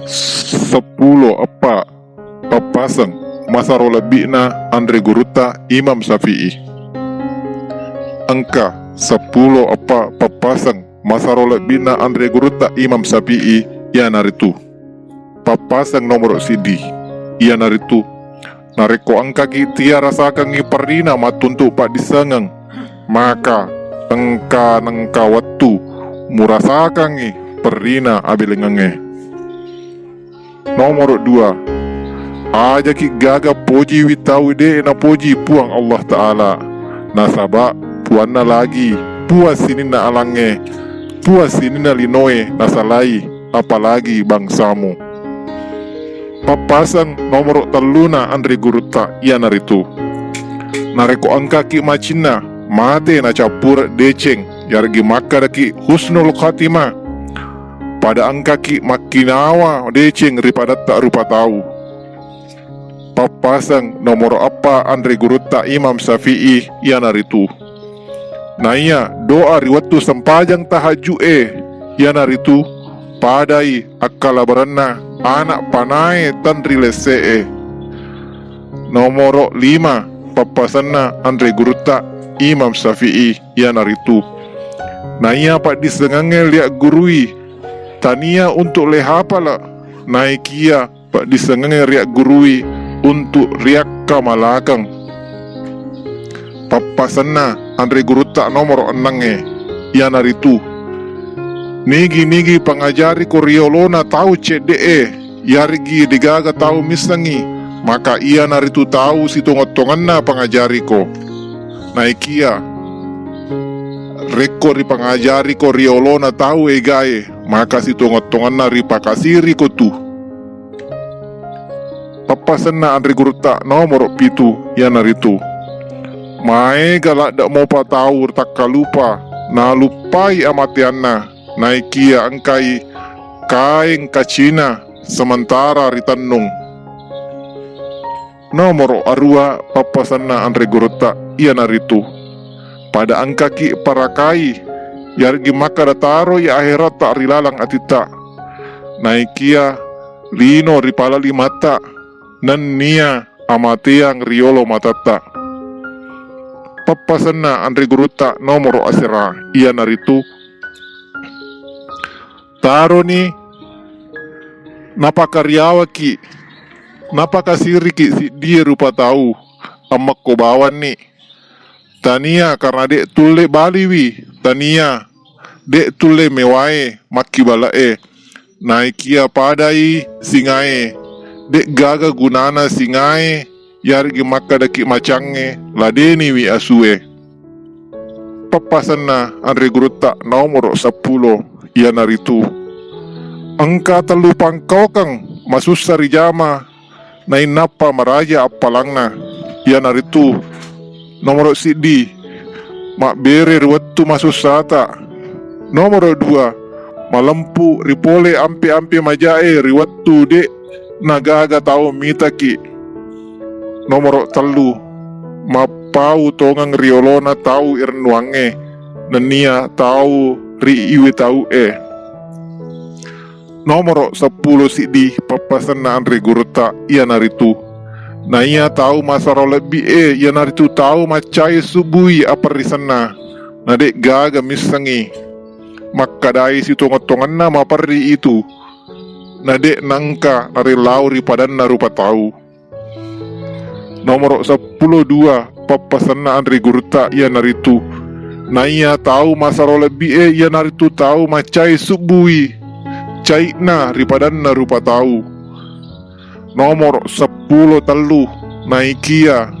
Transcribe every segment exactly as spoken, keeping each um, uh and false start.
Seppulo eppa pappaseng masaro lebbi'na anre gurutta Imam Syafi'i. Engka seppulo eppa pappaseng masaro lebbi'na anre gurutta Imam Syafi'i, iyanaritu pappaseng nomoro siddi, iyanaritu narekko engkaki tia rasakengngi perrina mattuntu paddissengeng, maka engka-nengka wettu murasakengngi perrina abelengengnge. Nomoro dua, ajaki gaga pojiwi tau de' napoji Puang Allah Ta'ala, nasaba Puanna lagi, Puang sininna alangnge, Puang sininna linoe nasalai, apalagi bangsamu. Pappaseng nomoro telluna anre gurutta, iyanaritu narekko engkaki macinna mate nacappure deceng, yaregi makkadaki husnul khatimah, pada engkaki makkinawa deceng ri padatta rupa tau. Pappaseng nomoro eppa anre gurutta Imam Syafi'i, iyanaritu naiya doa ri wettu sempajang tahajju'e, iyanaritu padai akkalabarenna ana' panae tenri lesse'e. Nomoro lima pappasenna anre gurutta Imam Syafi'i, iyanaritu naiya paddissengengnge riaggurui tania untuk le hapala, naikia paddissengengnge riaggurui untuk riakkamalakeng. Pappasenna anre gurutta nomoro ennengnge, iyanaritu nigi-nigi pangajariko riolona tau cedde'e, yarigi degaga tau missengngi, maka iyanaritu tau sitongeng-tongenna pangajariko. Naikia rekko ripangajariko riolona tau egae, maka sitongeng-tongenna ripakasiriko tu. Pappasenna anre gurutta nomoro pitu, iyanaritu maega ladde' mopa tau takkalupa naluppai amateanna, naikia engkai kaeng kacina sementara ritennung. Nomoro arua pappasenna anre gurutta, iyanaritu pada engkaki parakai, yaregi makkada taroi aheratta ri laleng atitta, naikia lino ri pala limatta, nennia amateang riolo matatta. Pappasenna anre gurutta nomoro asera, iyanaritu taroni napakariawaki, napakasiriki siddie rupa tau, ammekko bawanni. Tania karena de' tulle baliwi, tania de' tulle mewae makkibale'e. Naikia padai singae, de' gaga gunana singae, yarigi makkadaki macangnge ladeniwi asue. Pappasenna anre gurutta nomoro seppulo, iyanaritu engka tellu pangkaukeng masussa rijama nainnappa maraja appalangna, iyanaritu nomoro siddi mabbere ri wettu masussata, nomoro dua malempu ri pole ampe-ampe majae ri wettu de' nagaga tau mitaki, nomoro tellu mappau tongeng riolona tau irennuangnge nennia tau ri iwe tau'e. Nomoro seppulo siddi pappasenna anre gurutta, iyanaritu naiya tau masaro lebbi'e, iyanaritu tau maccai subbui aperrisenna, na de' gaga missengngi makkadai sitongeng-tongenna maperri itu, na de' naengka narellau ri padanna rupa tau. Nomoro seppulo dua pappasenna anre gurutta, iyanaritu naiya tau masaro lebbi'e, iyanaritu tau maccai subbui cai'na ri padanna rupa tau. Nomoro seppulo tellu, naikia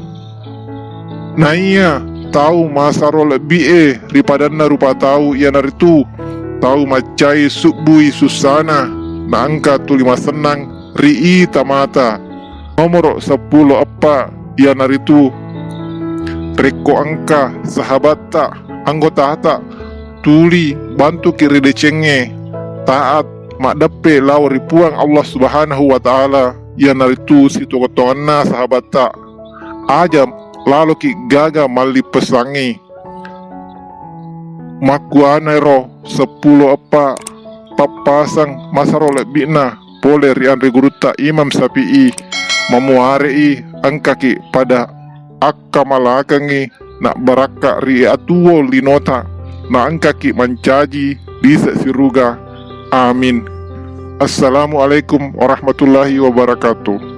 naiya tau masaro lebbi'e ri padanna rupa tau, iyanaritu tau maccai subbui sussana naengka tuli masennang ri ita mata. Nomoro seppulo eppa, iyanaritu rekko engka sahabatta, anggotata tuli bantuki ri decengnge taat maddeppe lao ri Puang Allah Subhanahu wa Ta'ala, iyanaritu sitongeng-tongenna sahabatta, aja laloki gaga mallippessangngi. Makkuanairo seppulo eppa pappaseng masaro lebbi'na pole ri anre gurutta Imam Syafi'i, mamuare'i engkaki pada akkamalakengngi nabbarakka ri atuwo linota, na engkaki mancaji lise siruga. Amin. Assalamualaikum warahmatullahi wabarakatuh.